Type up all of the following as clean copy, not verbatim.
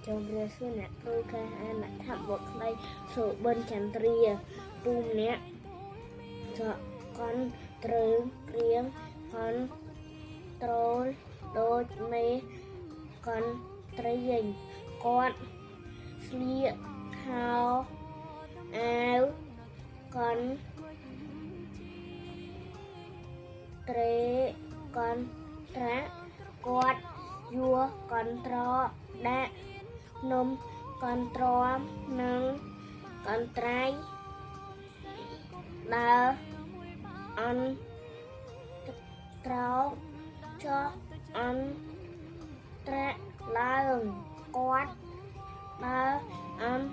ជំរាបសួរអ្នកគ្រូក្លាហានអ្នកថាប់បកខ្លីសុបិនចន្ទ្រាពូម្នាក់សក់កន់ត្រើងព្រៀងកន់ត្រូលដូចមេកន់ត្រៀងគាត់ស្លៀកខោអាវកន់ត្រេកន់ត្រាក់គាត់យួរកន់ត្រដាក់នំកន្ទ្រាំនិងកន្ត្រៃដើរអន់ត្រោកចុះអន់ត្រាក់ឡើងគាត់ដើរអន់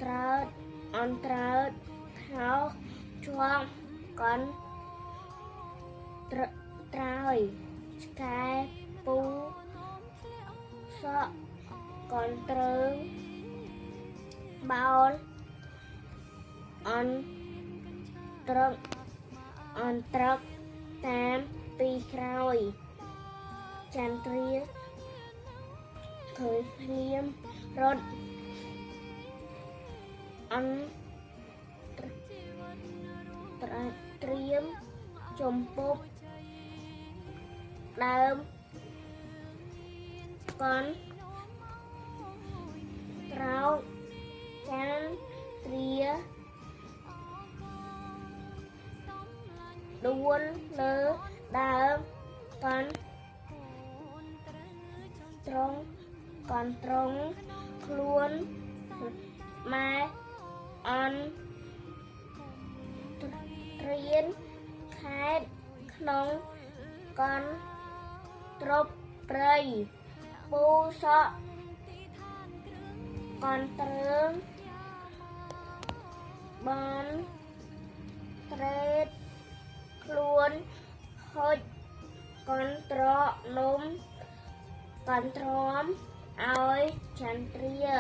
ត្រើតអន់ត្រើតថោជាប់កន់ត្រើយឆ្កែពូសក់កន់ត្រើងបោលអន់ត្រឹកអន់ត្រឹកតាមពីក្រោយចន្ទ្រាឃើញភ្លាមរត់អន់ត្រៀមជំពប់ដើមកន់ត្រោកចន្ទ្រាដួលលើដើមកន់ត្រង់កន់ត្រង់ខ្លួនម៉ែអន់ត្រៀនខេតក្នុងកន់ទ្រពព្រៃពូសក់កន់ត្រើងបានត្រេតខ្លួនហុចកន់ត្រកនំកន្ទ្រាំឲ្យចន្ទ្រា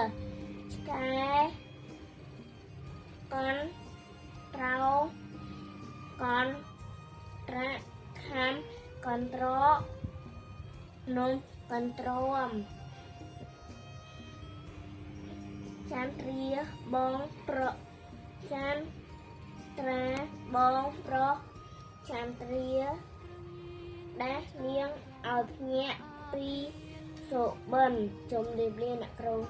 ឆ្កែកន់ត្រោកន់ត្រាក់ខាំកន្ត្រកនំកន្ទ្រាំចន្ទ្រាបងប្រចន្ទ្រាបងប្រុសចន្ទ្រាដាស់នាងឲ្យភ្ញាក់ពីសុបិនជំរាបលាអ្នកគ្រូ។